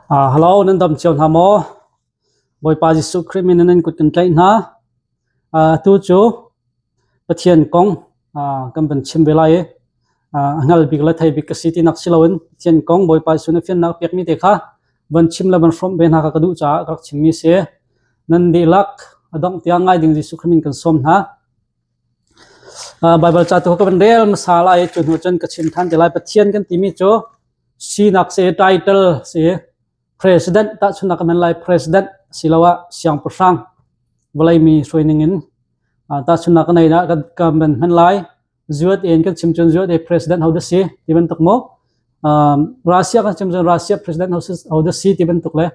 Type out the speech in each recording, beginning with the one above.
Hello, nan dam cio hna maw? Bawipa Jesuh Khrih min in nan kut kan tlaih hna. Tu cu Pathian kong kan van chim ve lai i a hngal bik le thei bik ka si tinak si loin Pathian kong Bawipa Jesuh nih fiannak pekmi te kha van chim le van hrawmh ve hna kha ka duh caah ka rak chimmi si. Nan dihlak a dongh tiang ngai ding Jesuh Khrih min kan sawm hna. Baibal ca tu ka van rel hmasa lai i cu hnu cun ka chim ṭhan te lai. Pathian kan timi cu sinak si, title si, president tahchunhnak ka hman lai president asiloah siangpahrang vawleimi hruaining in tahchunhnak ka nei dah ka van hman lai. USA in kan chim cun USA president ho dah si ti bantuk maw? Russia kan chim cun Russia president ho dah si ti bantuk le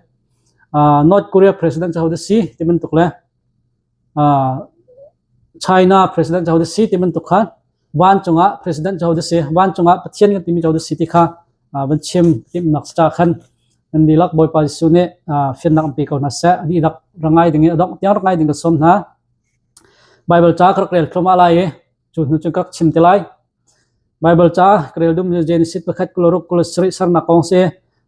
North Korea president ho dah si ti bantuk le China president cu si ti bantuk kha vancung ah president cu si vancung ah Pathian kan timi cu si ti kha van chim timhnak ca khan nan dihlak Bawipa Jesuh nih fiannak an pe ko hna seh a dihlak rangai ding in a dongh tiang rak ngai ding ka sawm hna Bible ca ka rak rel thluahmah lai i cu hnu cun ka rak chim te lai Baibal ca ka rel duhmi cu Genesis pakhat 26 27 sernak kong si.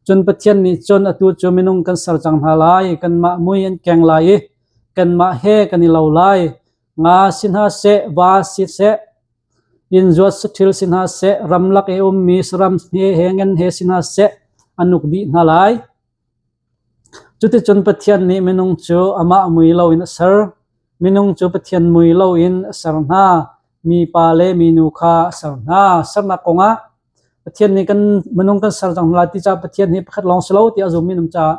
Cun Pathian nih cun atu cu minung kan ser cang hna lai, kanmah mui an keng lai i kanmah he kan i lo lai. Nga si hna seh, va si seh, inn zuat saṭhil si hna seh, ramlak i ummi saram he he ngen he si hna seh, an uk dih hna lai. Cuticun Pathian nih minung cu amah mui loin a ser. Minung cu Pathian mui loin a ser hna. Mipa le minu kha a ser hna. Sernak kongah Pathian nih kan minung kan ser cang hna lai ti caah Pathian hi pakhat lawng si lo tiah a zummi an um caah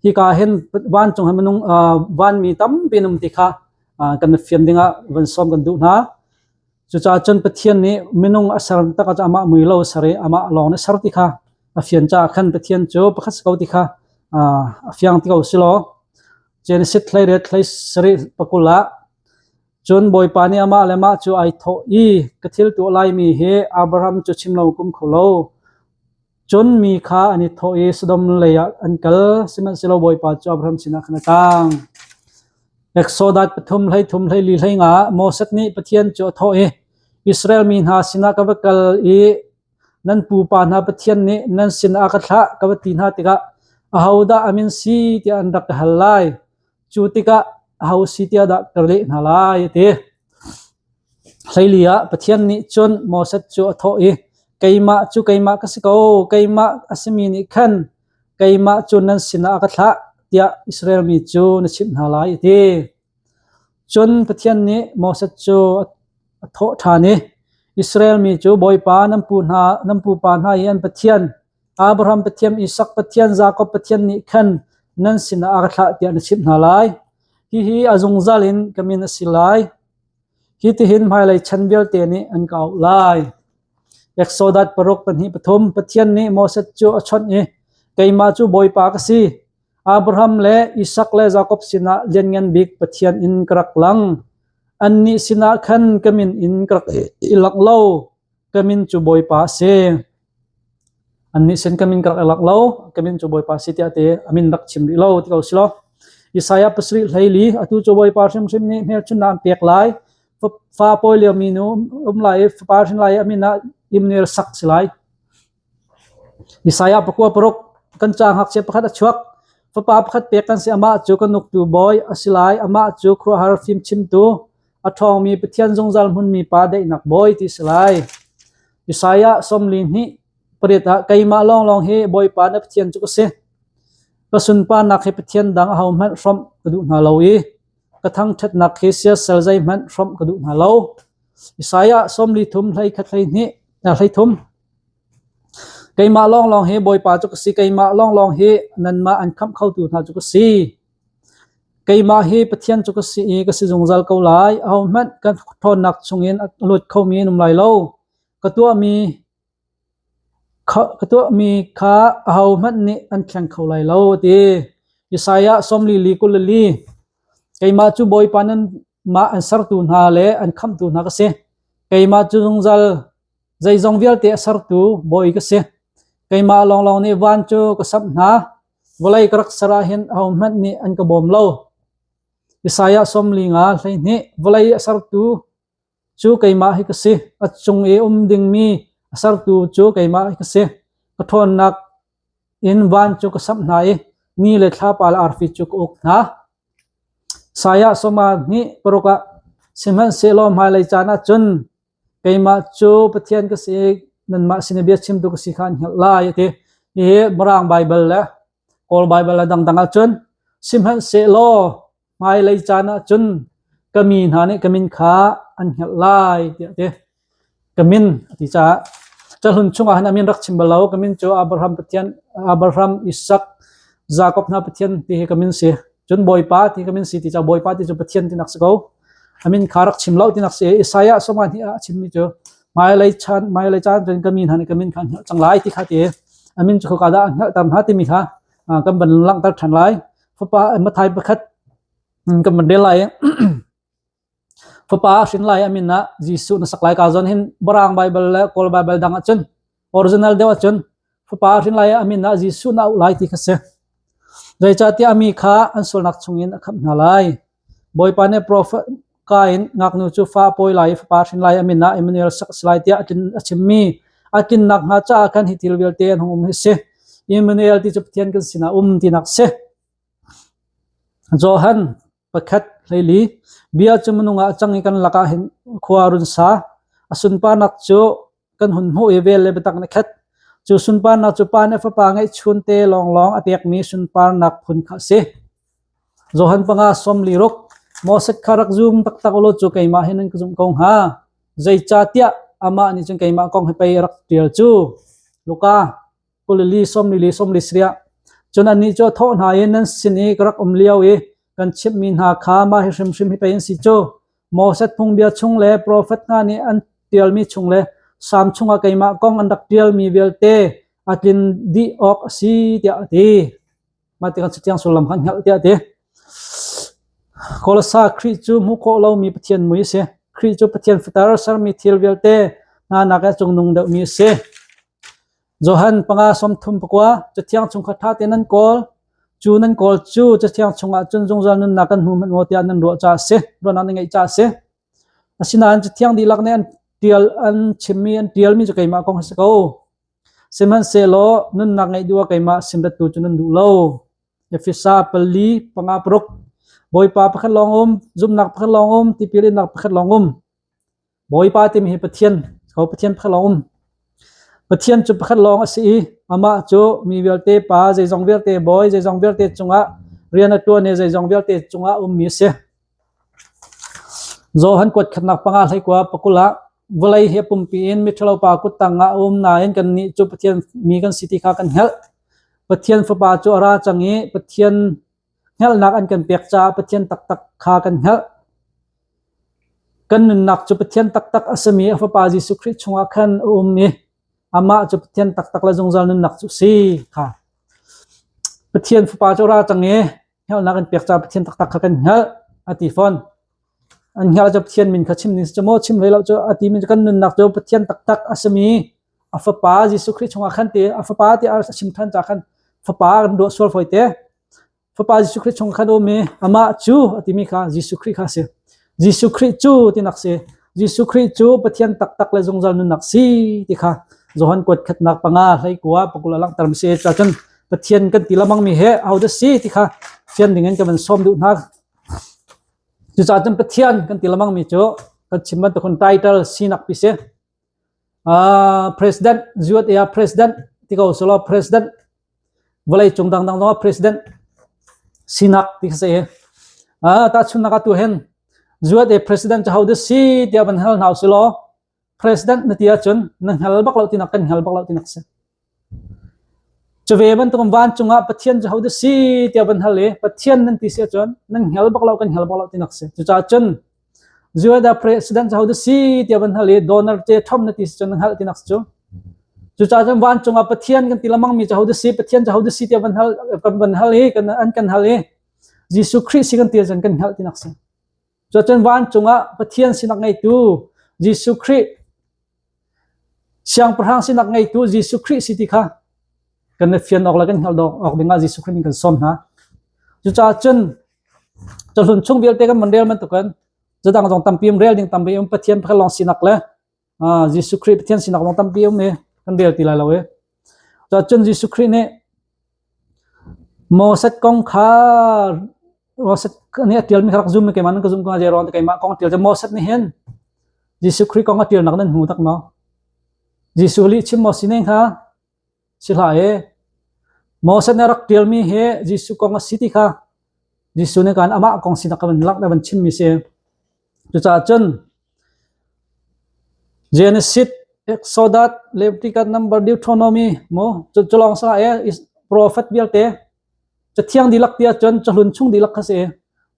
hika hin vancung he minung vanmi tampi an um ti kha kan fian dingah van sawm kan duh hna. Cucaah cun Pathian nih minung a ser tak ah amah mui lo a ser i amah lawng nih a ser ti kha a fian caah khan Pathian cu pakhat si ko ti kha a fiang ti ko si law Genesis 18 hlei pakul ah cun Bawipa nih amah le amah cu ai thawh i ka thil tuah laimi hi Abraham cu chim lo kum kho lo. Cun mi kha an i thawh i Sodom lei ah an kal, sihmanhsehlaw Bawipa cu Abraham sinah khan a tang. Exodus pathum 13 hlei hlei nga Moses nih Pathian cu a thawh i, Israel mi hna sinah ka va kal i nan pupa hna Pathian nih nan sinah a ka thlah ka va ti hna tikah ahodah a min si tiah an rak ka hal lai. Cu tikah aho si tiah dah ka leh hna lai a ti. Hleili ah Pathian nih cun Moses cu a thawh i, Keimah cu keimah ka si ko, keimah a simi nih khan keimah cu nan sinah a ka thlah, tiah Israel mi cu na chimh hna lai, a ti. Cun Pathian nih Moses cu a thawh ṭhan i, Israel mi cu Bawipa nan pu hna, nan pupa hna i an Pathian, Abraham Pathian, Isak Pathian, Jakob Pathian nih khan nan sinah a ka thlah tiah na chimh hna lai. Hihi a zungzal in ka min a si lai. Hitihin hmailei chan vialte nih an ka auh lai. Exodus paruk pahnih pathum Pathian nih Moses cu a chawnh i keimah cu Bawipa ka si. Abraham le Isak le Jakob sinah lianngan bik Pathian in ka rak lang. Annih sinah khan ka min in ka rak i langh lo. Ka min cu Bawipa a si. Annih sin ka min ka rak i lak lo, ka min cu Bawipa si tiah ti a min rak chim rih lo ti ko si lo. Isaiah pasarih hleili atu cu Bawipa hrimhrim nih hmelchunhnak an pek lai. Fa pawi liomi nu um lai i fapa hrin lai i a min ah Immanuel sak si lai. Isaiah pakua paruk kan ca ngakchia pakhat a chuak. Fapa pakhat pek kan si amah cu kan uktu bawi a si lai. Amah cu khuaruahhar fimchimtu, a ṭhawngmi Pathian zungzal hmunmi pa daihnak bawi ti si lai. Isaiah 42 pariat ah keimah lawnglawng hi Bawipa na Pathian cu ka si. Ka sunparnak hi Pathian dang ahohmanh hrawmh ka duh hna lo i ka thangṭhatnak hi siasal zeihmanh hrawmh ka duh hna lo. Isaiah 43 hlei khat hlei hnih hlei thum Keimah lawnglawng hi Bawipa cu ka si, keimah lawnglawng hi nanmah an khamh khotu hna cu ka si. Keimah hi Pathian cu ka si i ka si zungzal ko lai. Ahohmanh kan ṭhawnnak chungin a lut khomi an um lai lo. Ka tuahmi ka tuahmi kha ahohmanh nih an thleng kho lai lo, a ti. Isaiah 44 24 Keimah cu Bawipa nanmah an sertu hna le an khamhtu hna ka si. Keimah cu zungzal zeizong vialte a sertu Bawi ka si. Keimah lawnglawng nih van cu ka samh hna. Vawlei ka rak ser ahhin ahohmanh nih an ka bawm lo. Isaiah 45 12 Vawlei a sertu cu keimah hi ka si. A cung i um dingmi a sertu cu keimah hi ka si. Ka ṭhawnnak in van cu ka samh hna i. Ni le thlapa le arfi cu ka uk hna. Saya sawma hnih paruk ah sihmanhsehlaw hmailei caan ah cun keimah cu Pathian ka si i nanmah sin i bia chimtu ka si kha an hngalh lai a ti. Hihi Mirang Baibal le Kawl Baibal le dangdang ah cun sihmanhsehlaw hmailei caan ah cun ka mi hna nih ka min kha an hngalh lai tiah a ti. Ka min a ti caah cahlun chungah hin a min rak chim bal lo. Ka min cu Abraham Pathian, Abraham, Isak, Jakob hna Pathian ti hi ka min si. Cun Bawipa ti ka min si ti caah Bawipa ti cu Pathian tinak si ko. A min kha rak chim lo tinak si. Isaiah sawma hnih ah a chimmi cu hmailei chan hmailei caan cun ka mi hna nih ka min kha an hngalh cang lai ti kha ti. A min cu khoika dah an hngalhter hna timi kha kan van langhter ṭhan lai. Fapa Matthai pakhat kan van rel lai. Fapa a hrin lai a min ah Jesuh na sak lai ka zawn hin Barang Baibal le Kawl Baibal dang ahcun original deuh ahcun fapa a hrin lai a min ah Jesuh na auh lai ti kha si. Zeicahtiah a mi kha an sualnak chungin a khamh hna lai. Bawipa nih profet ka in ngaknu cu fa a pawi lai i fapa a hrin lai a min ah Emmanuel sak a si lai tiah a chimmi a tlinnak hnga caah khan hi thil vialte an hung um hi si. Emmanuel ti cu Pathian kan sinah um tinak si. Johan pakhat hleili bia cu minung ah a cang i kan lakah hin khua run sa. A sunparnak cu kan hun hmuh i vel le biatak nih khat. Cu sunparnak cu Pa nih Fapa ngeihchun te lawnglawng a pekmi sunparnak phun kha a si. Johan panga sawmli ruk Moses kha rak zum taktak ulaw cu keimah hi nan ka zumh ko hnga. Zeicahtiah amah nih cun keimah kong hi pei a rak ṭial cu. Luka 22 sawmli sawmli sarih. Cun annih cu a thawh hna i nan sin i ka rak um lio i kan chimhmi hna kha mah hi hrimhrim hi pei an si cu. Moses phungbia chung le profet hna nih an ṭialmi chung le Salm chungah keimah kong an rak ṭialmi vialte a tlin dih awk a si tiah a ti. Mah tikah Cathiang sullam kha an hngalh tiah a ti. Kolosa Khrih cu hmuh khawh lomi Pathian mui a si. Khrih cu Pathian fater sermi thil vialte hna nak a cungnung deuhmi a si. Johan panga sawmthum pakua Cathiang chung kha ṭha tein nan kawl. Cu nan kawl cu Cathiang chungah cun zungzal nunnak kan hmu hmanh maw tiah nan ruah caah a si. Ruahnak nan ngeih caah a si. Asinain Cathiang dihlak nih an ṭial an chimmi an ṭialmi cu keimah kong a si ko. Sihmanhsehlaw nunnak ngeih duh ah keimah sin rattu cu nan duh lo. Efesa pali panga paruk Bawipa pakhat lawng um, zumhnak pakhat lawng um, tipil innak pakhat lawng um. Bawipa timi hi Pathian, ko Pathian pakhat lawng um. Pathian cu pakhat lawng a si i amah cu mi vialte pa, zeizong vialte bawi, zeizong vialte cungah rian a ṭuan i zeizong vialte cungah ummi a si. Johan kuat khatnak panga hleikua pakul ah vawlei hi a pumpi in miṭhalo pa kut tangah a um nain kannih cu Pathian mi kan si ti kha kan hngalh. Pathian Fapa cu a ra cang i Pathian hngalhnak an kan pek caah Pathian taktak kha kan hngalh. Kan nunnak cu Pathian taktak a simi a Fapa Jesuh Khrih chungah khan a um i amah cu Pathian taktak le zungzal nunnak cu a si kha. Pathian Fapa cu a ra cang i hngalhnak an pek caah Pathian taktak kha kan hngalh a ti fawn. An hngalh cu Pathian min kha chim ding si cu maw chim hlei lo cu a ti mi cu kan nunnak cu Pathian taktak a simi a Fapa Jesuh Khrih chungah khan ti a Fapa ti a chim than ca khan Fapa kan ruah sual fawi te. Fapa Jesuh Khrih chung khan um i amah cu a timi kha Jesuh Khrih kha a si. Jesuh Khrih cu tinak si. Jesuh Khrih cu Pathian taktak le zungzal nunnak si ti kha Johan kuat khatnak panga hlei kua pakul a langhter mi si. Cun Pathian kan ti lamang mi he ahodah si ti kha fian ding in ka van sawm duh hna. Cucaah cun Pathian kan ti lamang mi cu kan chim bantuk title sinak pi si. President USA president ti ko selaw president vawlei cung dangdang zongah president sinak ti kha si. Tahchunhnak ah tu hin USA president cu hodah si tiah van hal hna usilaw president na ti ahcun na hngal bak lo tinak kan hngal bak lo tinak si. Cu ve bantuk vancung ah Pathian cu hodah si tiah van hal i Pathian nan ti si ahcun nan hngal bak lo kan hngal bak lo tinak si. Cucaah cun Judah president cu hodah si tiah van hal i Donald J. Trump na ti si cun na hngalh tinak si cu. Cucaah cun vancung ah Pathian kan ti lamang mi cu hodah si Pathian cu hodah si tiah van hal kan van hal i kan an kan hal i Jesuh Khrih si kan ti ahcun kan hngalh tinak si. Cucun vancung ah Pathian sinak ngeitu Jesuh Khrih Siangpahrang sinak ngeitu Jesuh Khrih si ti kha kan i fian awk le kan hngalh awk dingah Jesuh Khrih min kan sawm hna. Cucaah cun cahlun chung vialte kan van rel bantukin zadang zong tampi um rel ding tampi um Pathian pakhat lawng sinak le Jesuh Khrih Pathian sinak zong tampi um i kan rel ti lai lo i. Cucun Jesuh Khrih nih Moses kong kha Moses nih a ṭialmi kha rak zum i keimah nan ka zumh ko hnga zeiruang dah keimah kong a ṭial cu Moses nih hin Jesuh Khrih kong a ṭialnak nan hmu tak maw? Jesuh lih chim maw si ne hnga? Si hlah e. Moses nih a rak ṭialmi hi Jesuh kong a si ti kha Jesuh nih khan amah kong sinak kha van lak van chimmi si. Cucaah cun Genesis, Exodus, Leviticus, Number, Deuteronomy mu cu cu lawng si hlah e prophet vialte Cathiang dihlak tiah cun cahlun chung dihlak kha si.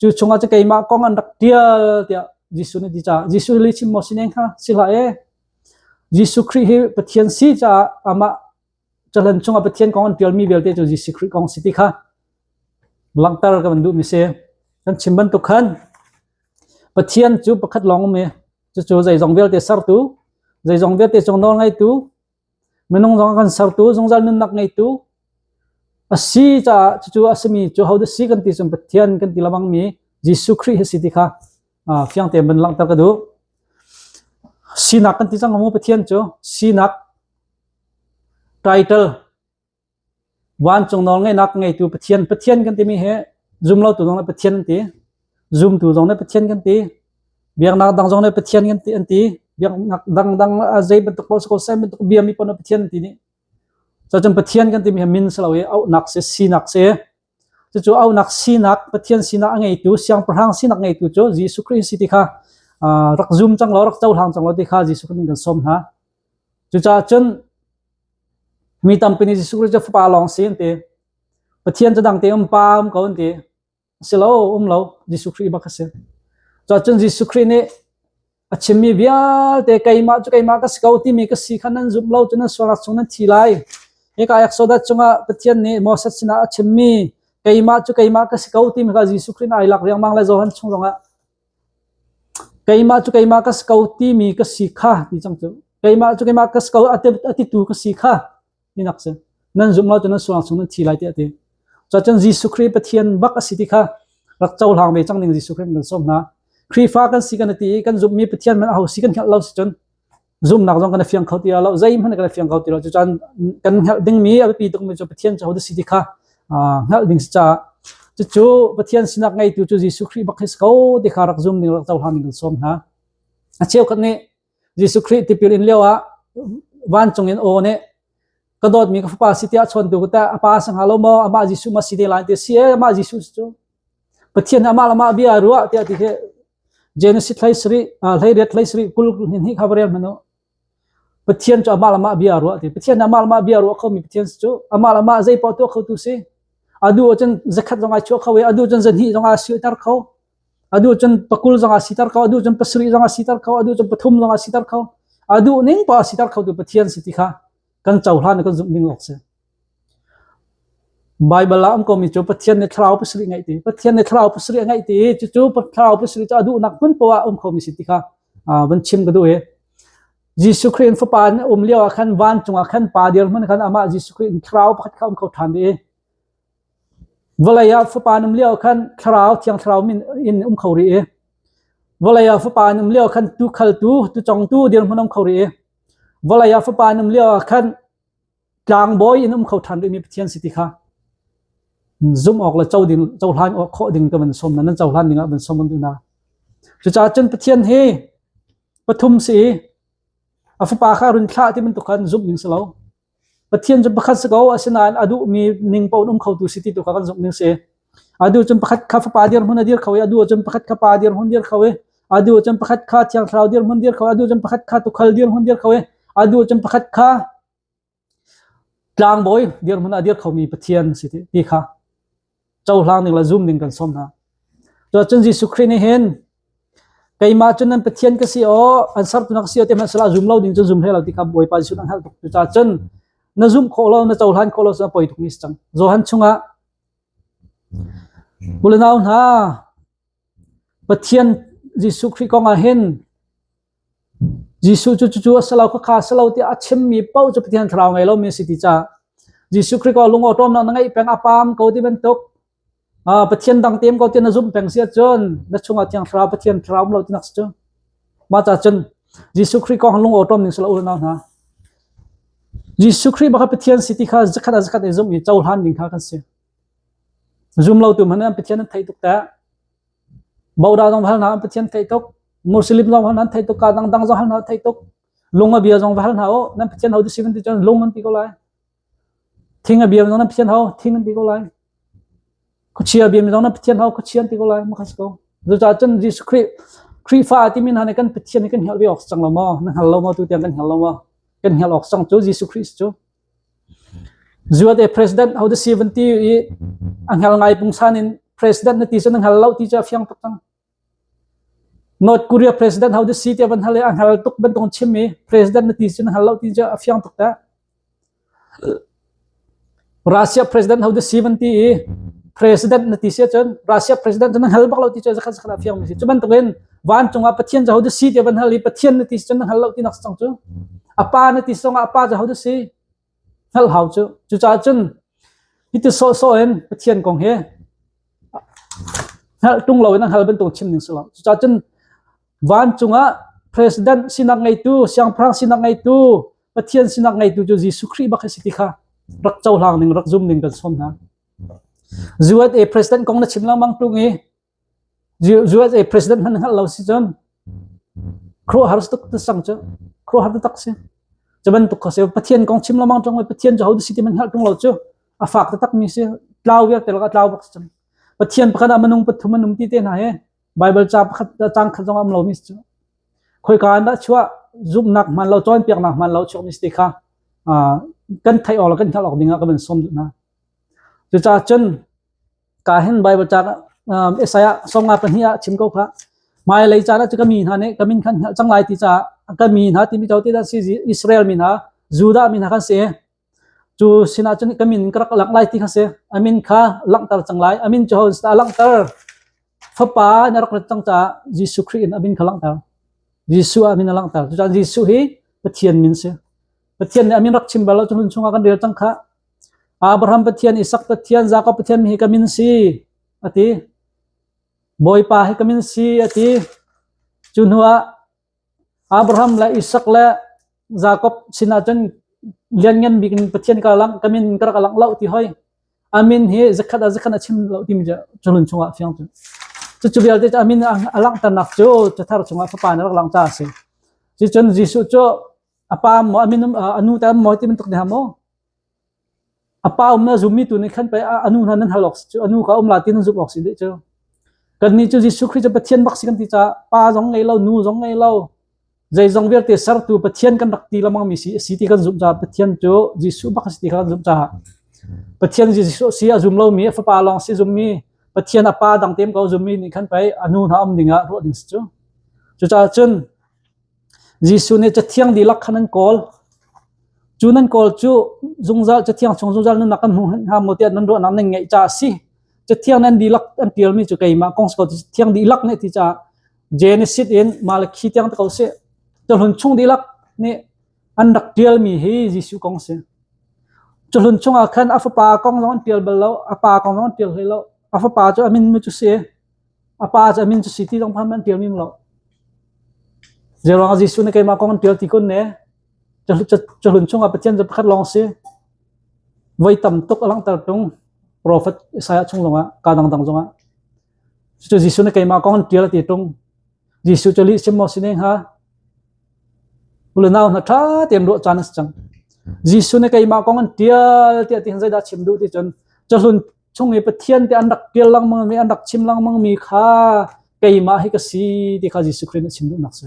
Cu chungah cun keimah kong an rak ṭial tiah Jesuh nih a ti caah Jesuh lihchim maw si ne hnga? Si hlah e. Jesuh Khrih hi Pathian si caah amah cahlun chungah Pathian kong an ṭialmi vialte cu Jesuh Khrih kong si ti kha langhter ka van duhmi si. Kan chim bantuk khan Pathian cu pakhat lawng um i cucu zeizong vialte sertu, zeizong vialte cung nawl ngeitu, Minung zong a kan sertu, zungzal nunnak ngeitu a si caah cucu a simi cu hodah si kan ti cun Pathian kan ti lengmangmi Jesuh Khrih hi si ti kha fiang tein van langhter ka duh. Sinak kan ti cang mu Pathian cu sinak title Vancung nawlngeihnak ngeitu Pathian, Pathian kan timi hi zumlotu zong nih Pathian an ti, zumtu zong nih Pathian kan ti, biaknak dang zong nih Pathian kan ti an ti, biaknak dangdang zei bantuk paoh si ko seh bantuk biami paoh nih Pathian an ti dih. Cucun Pathian kan timi hi min si lo i auhnak si, sinak si. Cucu auhnak sinak, Pathian sinak a ngeitu, siangpahrang sinak ngeitu cu Jesuh Khrih si ti kha rak zum cang law, rak cohlang cang law ti kha Jesuh Khrih min kan sawm hna. Cucaah cun Mi tampi nih Jesuh Khrih cu fapa lawng si an ti. Pathian cu dang te um pa um ko an ti. A si lo, um lo. Jesuh Khrih bak a si. Cuahcun Jesuh Khrih nih a chimmi vialte keimah cu keimah ka si ko timi ka si kha nan zumh lo cu nan sualnak chung nan thi lai. Hika Exodus cungah Pathian nih Moses sinah a chimmi keimah cu keimah ka si ko timi kha Jesuh Khrih nih ai lak riangmang le Johan chung zongah Keimah cu keimah ka si ko timi ka si kha ti cang cu. Keimah cu keimah ka si ko a titu ka si kha tinak si. Nan zumh lo cu nan sualnak chung nan thi lai tiah a ti. Cuacun Jesuh Khrih Pathian bak a si ti kha rak cohlang ve cang ding Jesuh Khrih kan sawm hna. Khrihfa kan si kan ti i kan zumhmi Pathian man aho si kan hngalh lo si cun zumhnak zong kan i fiang kho ti lo zeihmanh kan i fiang kho ti lo cucaan kan hngalh dingmi a biapi tukmi cu Pathian cu hodah si ti kha hngalh ding si caah cucu Pathian sinak ngeitu cu Jesuh Khrih bak hi si ko ti kha rak zum ding rak cohlan ding kan sawm hna. A cheukhat nih Jesuh Khrih tipil in lio ah vancung in aw nih ka dawtmi ka fapa si tiah chawntu ka tah a pa si hnga lo maw amah Jesuh ma si te lai ti si e amah Jesuh cu Pathian amah le amah bia ruah tiah ti khi Genesis hlei sarih hleiriat hlei sarih 20 hnih kha va rel hmanh u. Pathian cu amah le amah bia ruah ti. Pathian amah le amah bia ruah khomi Pathian cu amah le amah zei paoh tuah khotu si. A duh ahcun zakhat zong ai chuah kho i a duh cun zahnih zong aa siter kho. A duh cun pakul zong aa siter kho, a duh cun pasarih zong aa siter kho, a duh cun pathum zong aa siter kho. A duh ning paoh aa siter khotu Pathian si ti kha kan cohlan i kan zumh ding awk si. Baibal ah um komi cu Pathian nih thlarau pasarih ngeih ti. Pathian nih thlarau pasarih a ngeih ti i cucu thlarau pasarih cu a duhnak hmun poah ah um khomi si ti kha van chim ka duh i Jesuh Khrih in fapa in um lio ah khan vancung ah khan pa dirhmun khan amah Jesuh Khrih in thlarau pakhat kha um kho ṭhan rih i vawlei ah fapa in um lio ah khan thlarau thiang thlarau min in um kho rih i vawlei ah fapa in um lio ah khan tukhaltu tucongtu dirhmun um kho rih i vawlei ah fapa in um lio ah khan tlangbawi in um kho ṭhan rihmi Pathian si ti kha zumh awk le co ding cohlan awk khawh ding ka van sawm na nan cohlan ding ah van sawm kan duh hna. Cucaah cun Pathian hi pathum si i a fapa kha run thlah ti bantuk khan zumh ding si lo. Pathian cu pakhat si ko asinain a duhmi ning paoh in um khotu si ti tu kha kan zumh ding si. A duh cun pakhat kha fapa dirhmun a dir kho i a duh cun pakhat kha pa dirhmun dir kho i a duh cun pakhat kha thiang thlarau dirhmun dir kho i a duh cun pakhat kha tukhal dirhmun dir kho i a duh cun pakhat kha tlangbawi dirhmun a dir khomi Pathian si ti kha cohlang ning le zum ding kan sawm hna. Cun Jesuh Khrih nih hin keimah cu nan Pathian ka si aw an sertu na ka si aw ti hmanh sala zum lo ding cu zum hlei lo ti kha Bawipa Jesuh an hngalh tuk. Cucaah cun na zumh khawh lo na cohlan khawh lo cu a poi tukmi si cang. Johan chungah u le nau hna Pathian Jesuh Khrih kong ah hin Jesuh cu cucu a si lo, khakha a si lo tiah a chimmi paoh cu Pathian thlarau ngei lomi a si ti caah Jesuh Khrih ko lungawṭawmnak na ngeih peng a paam ko ti bantuk Pathian dang tem ko ti na zumh peng si ahcun na chungah Thiang Thlarau Pathian thlarau um lo tinak si cu. Mah caah cun Jesuh Khrih kong lungawṭawm ning si lo unau hna. Jesuh Khrih bak Pathian si ti kha zakhat ah zakhat i zumh i cohlan ding kha kan si. Zum lo tu hmanh an Pathian an theih tuk ta. Boda zong hal hna an Pathian theih tuk. Muslim zong hal hna an theih tuk. Ka dangdang zong hal hna an theih tuk. Lung a bia zong va hal hna u. Nan Pathian ho ti si ti cun lung an ti ko lai. Thing a bia zong nan Pathian ho thing an ti ko lai. Khuachia bia zong nan Pathian ho khuachia an ti ko lai. Makhas ko. Cucaah cun Jesuh Khrih Khrihfa timi hna nih kan Pathian hi kan hngalh ve awk cang lo maw? Na hngal lo maw? Tu tiang kan hngal lo maw? Kan hngalh awk cang cu Jesuh Khrih cu. Zuate president ho da si van ti i a hngal ngai pungsan in president na ti cu na hngal lo ti cu a fiang tuk cang. North Korea president ho da si tiah van hal i a hngal tuk bantuk chim i president na ti cu na hngal lo ti cu a fiang tuk ta. Russia president ho da si van ti i president na ti si ahcun Russia president cu na hngal bak lo ti cu zakhat zakhat a fiang mi si. Cu bantukin vancung ah Pathian cu ho da si tiah van hal i Pathian na ti si cun na hngal lo ti nak si cang cu. A pa na ti zongah a pa cu ho da si? Hngalh hau cu. Cucaah cun hiti sawhsawh in Pathian kong hi hngalh ṭung loin a hngal bantuk chim ning si lo. Cucaah cun vancung ah president sinak ngeitu, siangpahrang sinak ngeitu, Pathian sinak ngeitu cu Jesuh Khrih bak hi si ti kha rak cohlang ning, rak zum ning kan sawm hna. USA president kong na chim lengmang ṭung i USA president hmanh hngalh lo si cun khuaruahhar tuk na sang cu khuaruahhar taktak si. Cu bantuk kha si. Pathian kong chim lengmang ṭung i Pathian cu ho si ti hmanh hngalh ṭung lo cu a fak taktak mi si. Tlau vialte lakah tlau bak si cang. Pathian pakhat ah minung pathum an um ti te hna hi Bible ca pakhat cang khat zong a um lomi si cu. Khoika in dah chuah zumhnak hmaan lo cawnpiaknak hmaan lo chuakmi si ti kha kan theih awk le kan hngalh awk ding ah ka van sawm duh hna. Cucaah cun Ka hin Bible ca Isaiah 52 ah chim ko kha. Hmailei caan ah cu ka mi hna nih ka min khan hngalh cang lai ti caah ka mi hna timi cu ti dah si Israel mi hna Judah mi hna khan si. Cu sinah cun ka min ka rak langh lai ti kha si. A min kha langhter cang lai. A min cu ho a langhter. Fapa in a rak rat cang caah Jesuh Khrih in a min kha langhter. Jesuh ah a min a langhter. Cucaah Jesuh hi Pathian min si. Pathian nih a min rak chim bal lo cu hlun chungah kan rel cang kha. Abraham Pathian, Isak Pathian, Jakob Pathian hi ka min si, a ti. Bawipa hi ka min si, a ti. Cu hnuah Abraham le Isak le Jakob sinah cun lianngan bik in Pathian ka lang, ka min ka rak lang lo ti hoi. A min hi zakhat ah zakhat a chim lo timi cu culun chungah fiang cu. Cucu vialte cu a min a langhternak cu cathar chungah fapa nih a rak langh caah a si. Cucun Jesuh cu a pa maw a min a nu ta maw ti bantuk ne maw A pa um na zummi tu nih khan pei a nu hna nan hal awk cu a nu kha um la ti nan zumh awk si dih cu. Kannih cu Jesuh Khrih cu Pathian bak si kan ti caah pa zong ngei lo nu zong ngei lo zeizong vialte sertu Pathian kan rak ti lengmang mi si si ti kan zumh caah Pathian cu Jesuh bak si ti kha kan zumh caah Pathian Jesuh si a zum lomi a fapa lawng si zummi Pathian a pa dang tem ko zummi nih khan pei a nu hna um ding ah ruah ding si cu. Cucaah cun Jesuh nih Cathiang dihlak kha nan kawl. Cu nan kawl cu zungzal Cathiang chung zungzal nunnak kan hmu hnga maw tiah nan ruahnak nan ngeih caah a si. Cathiang nan dihlak an ṭialmi cu keimah kong si ko. Cathiang dihlak nih ti caah Genesis in Malakhi tiang te ko sih. Cahlun chung dihlak nih an rak ṭialmi hi Jesuh kong a si. Cahlun chungah khan a fapa kong zong an ṭial bal lo, a pa kong zong an ṭial hlei lo. A fapa cu a min mu cu si. A pa cu a min cu si ti zong hmanh an ṭialmi lo. Zeiruangah Jesuh nih keimah kong an ṭial ti kun ne? Cahlun chungah Pathian cu pakhat lawng si. Voi tam tuk a langhter ṭung. Profet Isaiah chung zongah, ka dangdang zongah. Cucu Jesuh nih keimah kong an ṭial a ti ṭung. Jesuh cu lih sim maw si ne hnga? Ulenau hna ṭha tein ruah caan a si cang. Jesuh nih keimah kong an ṭial tiah ti hin zeidah chim duh ti cun cahlun chung i Pathian te an rak ṭial lengmang mi an rak chim lengmang mi kha keimah hi ka si ti kha Jesuh Khrih nih chim duhnak si.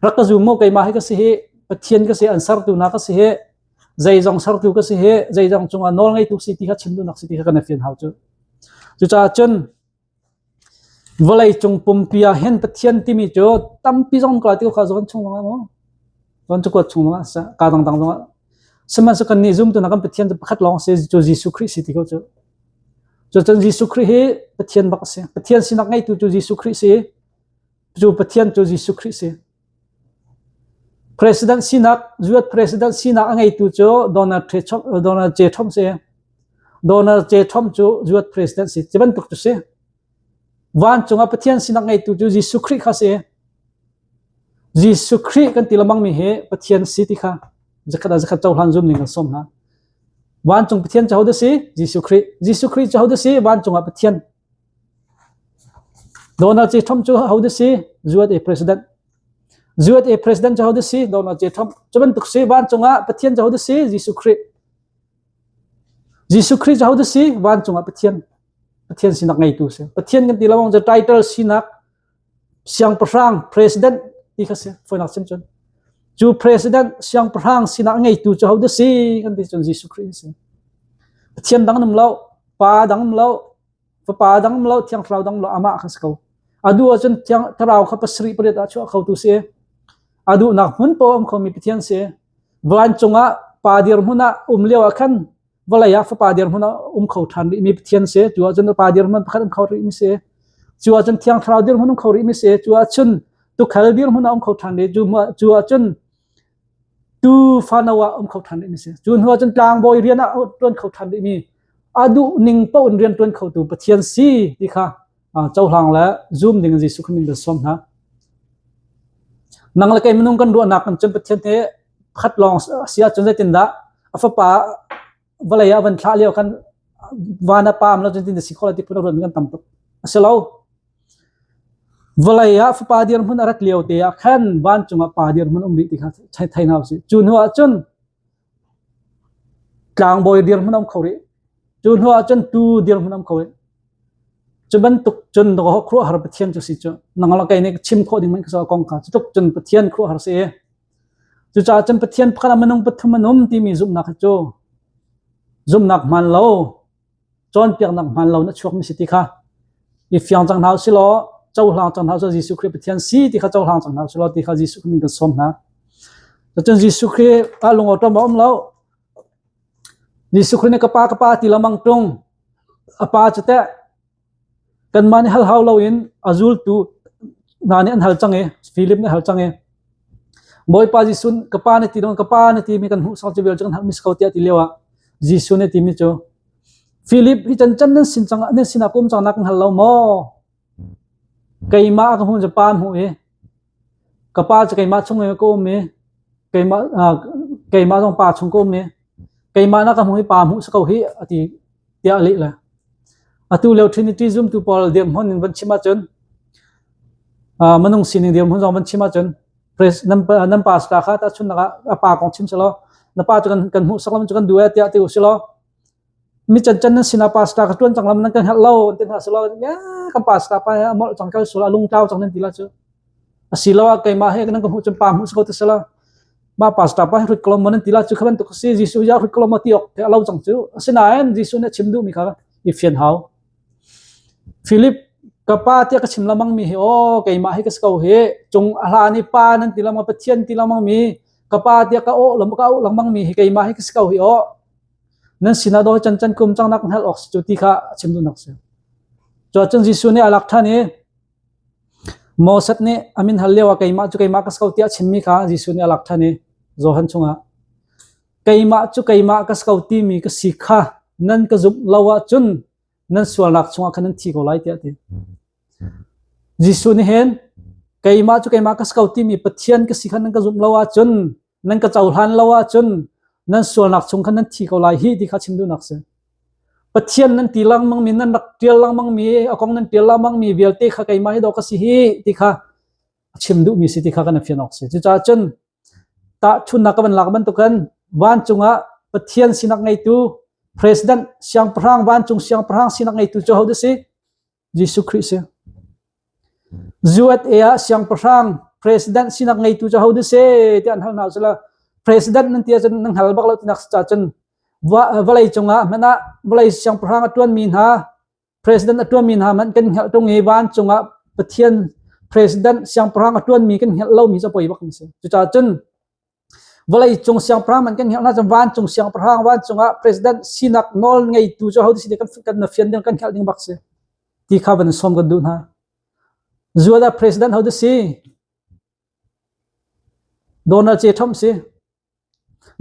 Rak ka zum maw keimah hi ka si hi Pathian ka si an sertu na ka si hi zeizong sertu ka si hi zeizong cungah nawl ngeitu si ti kha chim duhnak si ti kha kan i fian hau cu. Cucaah cun Vawleicung pumpi ah hin Pathian timi cu tampi zong ka ti kha zawn chung zongah maw zawn cakuat chung zongah seh ka dangdang zongah sihmanhsehlaw kannih zumtu hna kan Pathian cu pakhat lawng si cu Jesuh Khrih si ti ko cu. Cucun Jesuh Khrih hi Pathian bak a si. Pathian sinak ngeitu cu Jesuh Khrih si. Cu Pathian cu Jesuh Khrih si. President sinak, US president sinak a ngeitu cu Donald Trump, Donald J. Trump si. Donald J. Trump cu US president si. Cu bantuk cu si. Vancung ah Pathian sinak ngeitu cu Jesuh Khrih kha si. Jesuh Khrih kan ti lengmang mi hi Pathian si ti kha zakhat ah zakhat cohlan zum ning kan sawm hna. Vancung Pathian cu hodah si? Jesuh Khrih. Jesuh Khrih cu hodah si? Vancung ah Pathian. Donald J. Trump cu hodah si? USA President. USA President cu hodah si? Donald J. Trump. Cu bantuk si vancung ah Pathian cu hodah si? Jesuh Khrih. Jesuh Khrih cu hodah si? Vancung ah Pathian. Pathian sinak ngeitu si. Pathian kan ti lawng cu title sinak siangpahrang president ti kha si foinak chim cun cu president siangpahrang sinak ngeitu cu hodah si kan ti cun Jesuh Khrih si. Pathian dang um lo, pa dang um lo, fapa dang um lo, thiang thlarau dang um lo, amah kha si ko. A duh ahcun thiang thlarau kha pasarih pariat ah chuah khotu si. A duhnak hmun paoh um khomi Pathian si. Vancung ah pa dirhmun ah um lio ah khan vawlei ah fapa dirhmun ah um kho ṭhan rihmi Pathian si. Cu ahcun pa dirhmun pakhat um kho rihmi si. Cu ahcun Thiang Thlarau dirhmun um kho rihmi si. Cu ahcun tukhal dirhmun ah um kho ṭhan rih. Cu ahcun tu fano ah um kho ṭhan rihmi si. Cu hnu ahcun tlangbawi rian ah ṭuan kho ṭhan rihmi a duh ning paoh in rian ṭuan khotu Pathian si ti kha cohlang le zum ding in Jesuh Khrih min kan sawm hna. Nang le kei minung kan ruahnak kan cun Pathian he khat lawng si ahcun zeitindah a fapa vawlei ah van thlah lio kan van a paam lo cun tin si kho ti phun ruat kan tam tuk. A si lo. Vawlei ah fapa dirhmun a rat lio te ah khan vancung ah pa dirhmun um rih ti kha thei hna usih. Cu hnu ah cun tlangbawi dirhmun um kho rih. Cu hnu ah cun tu dirhmun um kho rih. Cu bantuk cun khuaruahhar Pathian cu si cu nang le kei nih chim khawh ding man ka kong kha cu tluk cun Pathian khuaruahhar si. Cucaah cun Pathian pakhat ah minung pathum an um timi zumhnak hi cu zumhnak hmaan lo, cawnpiaknak hmaan lo in a chuakmi si ti kha i fiang cang hna usih law cohlang cang hna usih Jesuh Khrih Pathian si ti kha cohlang cang hna usih law ti kha Jesuh Khrih min kan sawm hna. Cun Jesuh Khrih ah lungawṭawm a um lo. Jesuh Khrih nih ka pa ka pa ti lengmang ṭung. A pa cu teh kanmah nih hal hau loin a zultu hna nih an hal cang i Philip nih a hal cang i Bawipa Jesuh ka pa na ti dong ka pa na timi kan hmuh sang cu vial cu kan halmi si ko tiah ti lio ah Jesuh nih timi cu Philip hi can can nan sin cang nan sinah kum cang nak kan hal lo maw? Keimah ka hmuh cu pa hmuh i Ka pa cu keimah chung i ka um i keimah, uh, keimah zong pa chung ka um i keimah na ka hmuh i pa hmuh si ko hi a ti tiah a leh le. Atu lio Trinity zumtu pawl dirhmun in van chim ahcun uh, minung sining dirhmun zong van chim ahcun pres, nan, nan pastor kha tahchunhnak ah a pa kong chim selaw na pa cu kan, kan hmuh sak lam cu kan duh e tiah ti u silaw mi cancan nan sinah pastor ka ṭuan cang lam nan kan hngalh lo an ti hna selaw kan pastor pa a molh cang kal sul a lungtlau cang nan ti la cu asiloah keimah he nan ka hmuh cun pa hmuh si ko ti selaw mah pastor pa hi hrut kolom nan ti la cu kha bantuk si Jesuh ya hrut kolom ti ok a lo cang cu asinain Jesuh nih a chim duhmi kha i fian hau Philip ka pa tiah ka chim lamang mi hi aw keimah hi ka si ko hi cung a hlan i pa nan ti lamang Pathian ti lamang mi ka pa tiah ka aw lam ka auh lengmang mi hi keimah hi ka si ko hi aw Nan sinah daw can can kum cang nak hngalh awk si cu ti kha a chim duhnak si. Cuacun Jesuh nih a lak ṭhan i Moses nih a min hal lio ah keimah cu keimah ka si ko tiah a chimmi kha Jesuh nih a lak ṭhan i Johan chungah keimah cu keimah ka si ko timi ka si kha nan ka zumh lo ahcun nan sualnak chungah khan nan thi ko lai tiah a ti. Jesuh nih hin keimah cu keimah ka si ko timi Pathian ka si kha nan ka zumh lo ahcun nan ka cohlan lo ahcun nan sualnak chung khan nan thi ko lai hi ti kha chim duhnak si. Pathian nan ti lengmang mi nan rak tial lengmang mi a kong nan tial lengmang mi vialte kha keimah hi dawh ka si hi ti kha a chim duhmi si ti kha kan fian awk si. Cucaah cun tahchunnak ka van lak bantukin vancung ah Pathian sinak ngeitu president siangpahrang vancung siangpahrang sinak ngeitu cu hodah si? Jesuh Khrih si. USA ah siangpahrang president sinak ngeitu cu hodah si tiah an hal hna sila president nan ti ahcun nan hngal bak lo tinak si cun vawlei cungah hmanh ah vawlei siangpahrang a ṭuanmi hna president a ṭuanmi hna hmanh kan hngalh ṭung i vancung ah Pathian president siangpahrang a ṭuanmi kan hngalh lomi cu a poi bak mi si. Cucaah cun Vawleicung siangpahrang man kan hngalh hna cun vancung siangpahrang vancung ah president sinak nawl ngeitu cu hodah si ti kan kan na fian ding kan hngalh ding bak si ti kha van sawm kan duh hna. Zual ah president hodah si? Donald J. Trump si.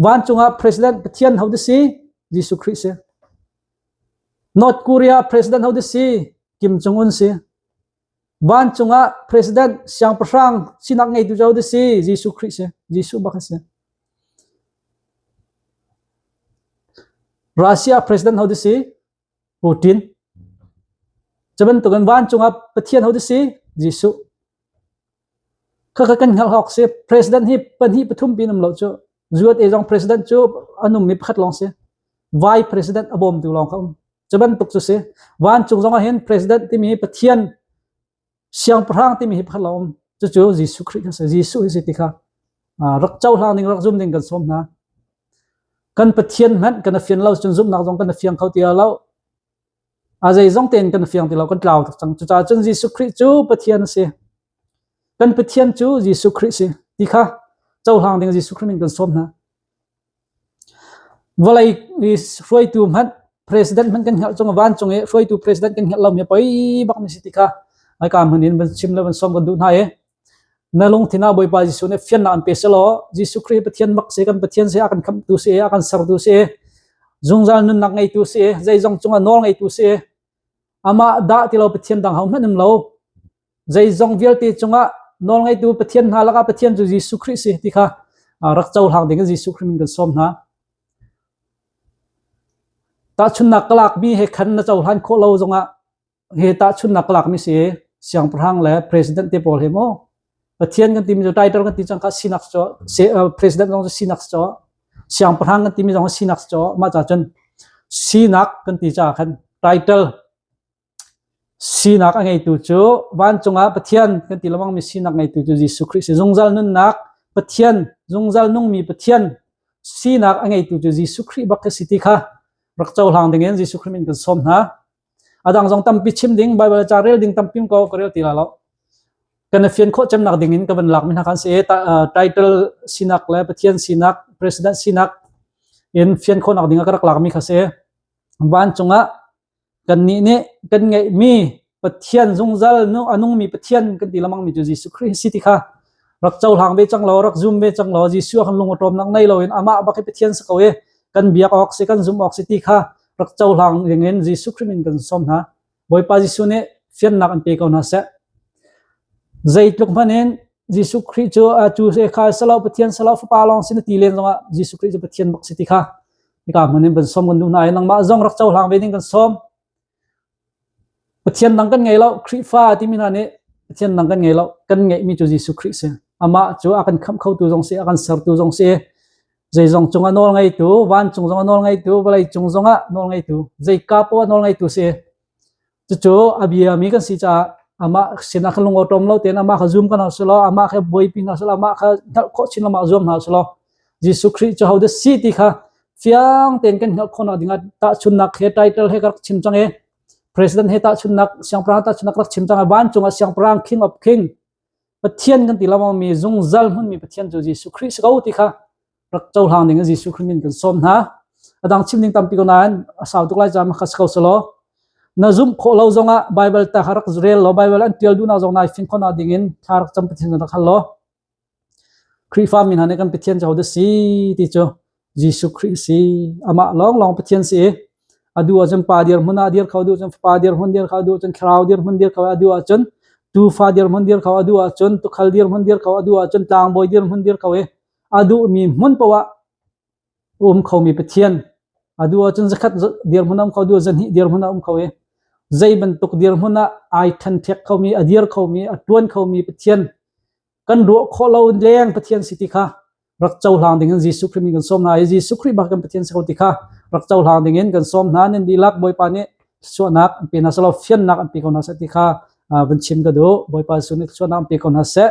Vancung ah president Pathian hodah si? Jesuh Khrih si. North Korea president hodah si? Kim Jong Un si. Vancung ah president siangpahrang sinak ngeitu cu hodah si? Jesuh Khrih si. Jesuh bak a si. Russia president ho si? Putin. Cu bantukin vancung ah Pathian ho si? Jesuh. Khakha kan hngalh awk si. President hi pahnih pathum pin um lo cu. USA zong president cu an ummi pakhat lawng si. Vice president a bawmtu lawng kha um. Cu bantuk cu si. Vancung zong ah hin president timi hi Pathian siangpahrang timi hi pakhat lawng um. Cucu Jesuh Khrih kha si. Jesuh hi si ti kha rak cohlang ding rak zum ding kan sawm hna. Kan Pathian hmanh kan fian lo cun zumhnak zong kan fiang kho ti lo. A zeizong tein kan fiang ti lo, kan tlau tuk cang. Cucaah cun Jesuh Khrih cu Pathian a si. Kan Pathian cu Jesuh Khrih si ti kha cohlang ding Jesuh Khrih min kan sawm hna. Vawlei hruaitu hmanh president hmanh kan hngalh cung vancung i hruaitu president kan hngalh lomi poi bak mi si ti kha hmaika hmun in van chim le van sawm kan duh hna i Na lungthin ah Bawipa Jesuh nih fiannak an pe selaw Jesuh Khrih Pathian bak si, kan Pathian si, a kan khamhtu si, a kan sertu si, zungzal nunnak ngeitu si, zeizong cungah nawl ngeitu si, amah dah ti lo Pathian dang hohmanh um lo. Zeizong vialte cungah nawl ngeitu Pathian hna lakah Pathian cu Jesuh Khrih si ti kha rak cohlang ding in Jesuh Khrih min kan sawm hna. Tahchunnak ka lakmi he khan na cohlan khawh lo zongah Hi tahchunhnak ka lakmi si siangpahrang le president te pawl hi mu Pathian kan timi cu title kan ti cang kha sinak cu president zong cu sinak cu siangpahrang kan timi zong sinak cu mah ca cun sinak kan ti caah khan title sinak a ngeitu cu vancung ah Pathian kan ti lengmang mi sinak ngeitu cu Jesuh Khrih si zungzal nunnak Pathian zungzal nungmi Pathian sinak a ngeitu cu Jesuh Khrih bak si ti kha rak cohlang dingin Jesuh Khrih min kan sawm hna. A dang zong tampi chim ding, Baibal ca rel ding tampi ko ka rel ti la lo. Kan i fian khawh cemnak ding in ka van lak mi hna khan si title sinak le Pathian sinak, president sinak in fian khawhnak ding ah ka rak lak mi kha si. Vancung ah kannih nih kan ngeihmi Pathian zungzal nu a nungmi Pathian kan ti lamang mi cu Jesuh Khrih si ti kha rak cohlang ve cang law rak zum ve cang law Jesuh kan lung a ṭawmnak nei loin amah bak hi Pathian si ko i kan biak awk si kan zumh awk si ti kha rak cohlang dingin Jesuh Khrih min kan sawm hna. Bawipa Jesuh nih fiannak an pe ko hna seh. Zeitluk hmanh in Jesuh Khrih cu cu se kha salo Pathian salo Fapa lawng sin ti len zongah Jesuh Khrih cu Pathian bak si ti kha hika hmun in van sawm kan duh hna i nangmah zong rak cohlang ve ding kan sawm. Pathian dang kan ngei lo. Khrihfa timi hna nih Pathian dang kan ngei lo. Kan ngeihmi cu Jesuh Khrih si. Amah cu a kan khamh khotu zong si, a kan sertu zong si. Zeizong cungah nawl ngeitu, vancung zongah nawl ngeitu, vawlei cung zongah nawl ngeitu, zeika poah nawl ngeitu si. Cucu a biami kan si caah amah sinah kan lungawṭawm lo tein amah kha zum kan hau selaw, amah kha buaipi hna selaw, amah kha hngalh khawh chin lamah zuam hna selaw, Jesuh Khrih cu hodah si ti kha fiang tein kan hngalh khawhnak dingah tahchunhnak he title he ka rak chim cang i president he tahchunhnak siangpahrang tahchunhnak ka rak chim cang i vancung ah siangpahrang king of king Pathian kan ti lengmang mi zungzal hmunmi Pathian cu Jesuh Khrih si ko ti kha rak cohlang ding in Jesuh Khrih min kan sawm hna. A dang chim ding tampi ko nain a sau tuk lai caah kha si ko selaw na zumh khawh lo zongah Bible ta kha rak rel law Bible an tial duhnak zong nai fin khawhnak ding in thla rak cam Pathian rak hal law Khrihfa mi hna nih kan Pathian cu hodah si ti cu Jesuh Khrih si. Amah lawnglawng Pathian si i a duh ahcun Pa dirhmun ah dir kho, a duh ahcun Fapa dirhmun dir kho, a duh ahcun Thlarau dirhmun dir kho, a duh ahcun Tuufa dirhmun dir kho, a duh ahcun Tuukhal dirhmun dir kho, a duh ahcun tlangbawi dirhmun dir kho i a duhmi hmun paoh ah um khomi Pathian. A duh ahcun zakhat dirhmun a um kho, a duh ahcun zahnih dirhmun a um kho i zei bantuk dirhmun ah ai ṭhenṭhek khomi, a dir khomi, a ṭuan khomi Pathian kan ruah khawh lo leng Pathian si ti kha rak cohlang ding in Jesuh Khrih min kan sawm hna i Jesuh Khrih bak kan Pathian si ko ti kha rak cohlang ding in kan sawm hna. Nan dihlak Bawipa nih suahnak an pe hna selaw fiannak an pe ko hna seh ti kha van chim ka duh. Bawipa Jesuh nih suahnak an pe ko hna seh.